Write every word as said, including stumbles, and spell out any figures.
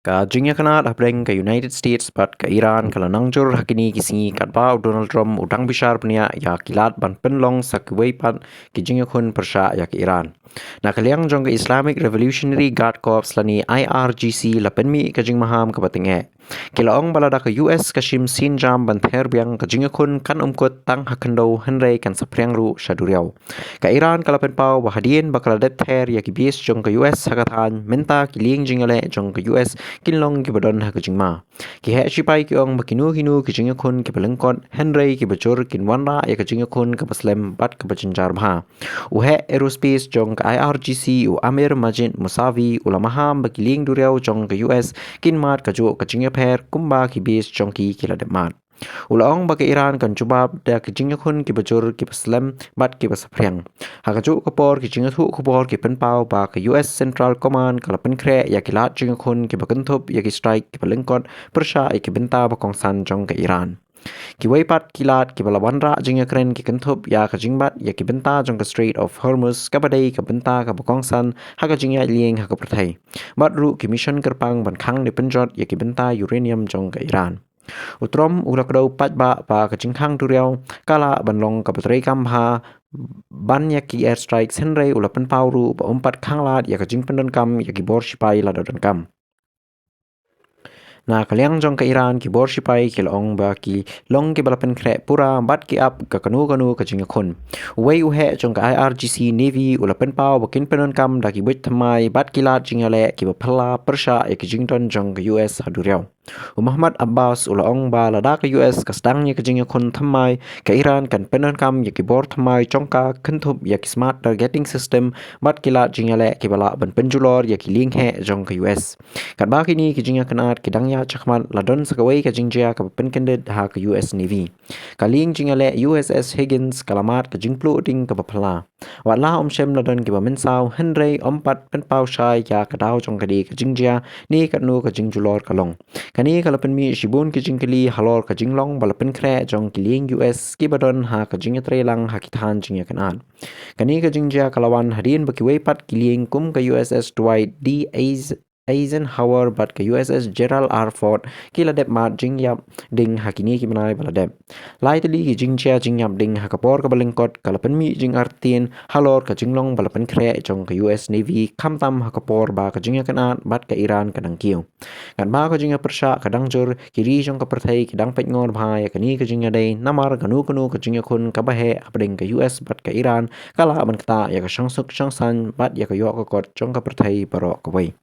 Ka jingïakynad hapdeng ka United States bad ka Iran ka la nang jur ha kine ki sngi katba u Donald Trump u dang bishar bniah ïa ki lad ban pynlong sa kiwei pat ki jingïakhun pyrshah ïa ka Iran. Na ka liang jong ka Islamic Revolutionary Guard Corps lane I R G C la pynmih ka jingmaham kaba tyngeh. Ki la ong ba lada ka U S ka shim sienjam ban ther biang, ka jingïakhun kan ym kut tang ha khyndew hynrei kan saphriang ruh sha duriaw. Ka Iran ka la pynpaw ba hadien ba ka la dep ther ïa ki base jong ka U S ha ka thaiñ, mynta ki lieng jingïaleh jong ka U S kin long kiba don ha ka jingma. Ki heh shipai ki ong ba kino kino ki jingïakhun kiba lyngkot hynrei kiba jur kin wanrah ïa ka jingïakhun kaba slem bad kaba jynjar bha. U heh aerospace jong ka I R G C, u Amir Majid Musavi, u la maham ba ki lieng duriaw jong ka U S kin mad kajuh ka jingïapher kumba ki base jong ki ki la dep mad. U la ong ba ka Iran kan jubab da ki jingïakhun kiba jur, kiba slem bad kiba saphriang. Ha kajuh ka por, ki jingïathuh khubor ki pynpaw ba ka U S Central Command ka la pynkhreh ïa ki lad jingïakhun kiba kynthup ïa ki strike kiba lyngkot pyrshah ïa ki bynta ba kongsan jong ka Iran. Kiwei pat ki lad kiba la wanrah jingïakren ki kynthup ïa ka jingbat ïa ki bynta jong ka Strait of Hormuz, kaba dei ka bynta kaba kongsan ha ka jingïaid lieng ha ka pyrthei, bad ruh ki mission kyrpang ban khang ne pynjot ïa ki bynta uranium jong ka Iran. U Trump u la kdew paidbah ba ka jingkhang duriaw ka lah ban long kaba treikam bha ban ïa ki airstrikes, hynrei u la pynpaw ruh ba um pat khang lad ïa ka jingpyndonkam ïa ki bor shipai lada donkam. Na ka liang jong ka Iran, ki bor shipai ki la ong ba ki long kiba la pynkhreh pura bad ki ap ka kano kano ka jingïakhun. Uwei u heh jong ka I R G C Navy u la pynpaw ba kin pyndonkam da ki buit thymmai bad ki lad jingïaleh kiba phylla pyrshah ïa ki jingdon jong ka U S ha duriaw. U Mohammad Abbas u la ong ba lada ka U S ka sdang ïa ka jingïakhun thymmai, ka Iran kan pyndonkam ïa ki bor thymmai jong ka kynthup ïa ki smart targeting system bad ki lad jingïaleh kiba lah ban pynjulor ïa ki lieng heh jong ka U S. Katba kine ki jingïakynad ki dang ïaid shakhmat, la don sa kawei ka jingjia kaba pynkyndit ha ka U S Navy. Ka lieng jingïaleh U S S Higgins ka la mad ka jingpluh ding kaba phylla. Wat la ym shym la don kiba mynsaw, hynrei ym pat pynpaw shai ïa ka daw jong kane ka jingjia ne katno ka jingjulor ka long. Kane ka la pynmih shibun ki jingkylli halor ka jinglong ba la pynkhreh jong ki lieng U S kiba don ha ka jingïatreilang ha ki thaiñ jingïakynad. Kane ka jingjia ka la wan hadien ba kiwei pat ki lieng kum ka U S S Dwight D. Eis- Eisenhower bad ka U S S Gerald R. Ford ki la dep mad jingïap ding ha kine ki bnai ba la dep. Lai tylli ki jingjia jingïap ding ha ka por kaba lyngkot ka la pynmih jingartatien halor ka jinglong ba la pynkhreh jong ka U S Navy, khamtam ha ka por ba ka jingïakynad bad ka Iran ka dang kiew. Katba ka jingïapyrshah ka dang jur, ki ri jong ka pyrthei ki dang peitngor bha ïa kane ka jingïadei, namar kano kano ka jingïakhun kaba heh hapdeng ka U S bad ka Iran ka lah ban ktah ïa ka shongsuk shongsaiñ bad ïa ka ïoh ka kot jong ka pyrthei baroh kawei.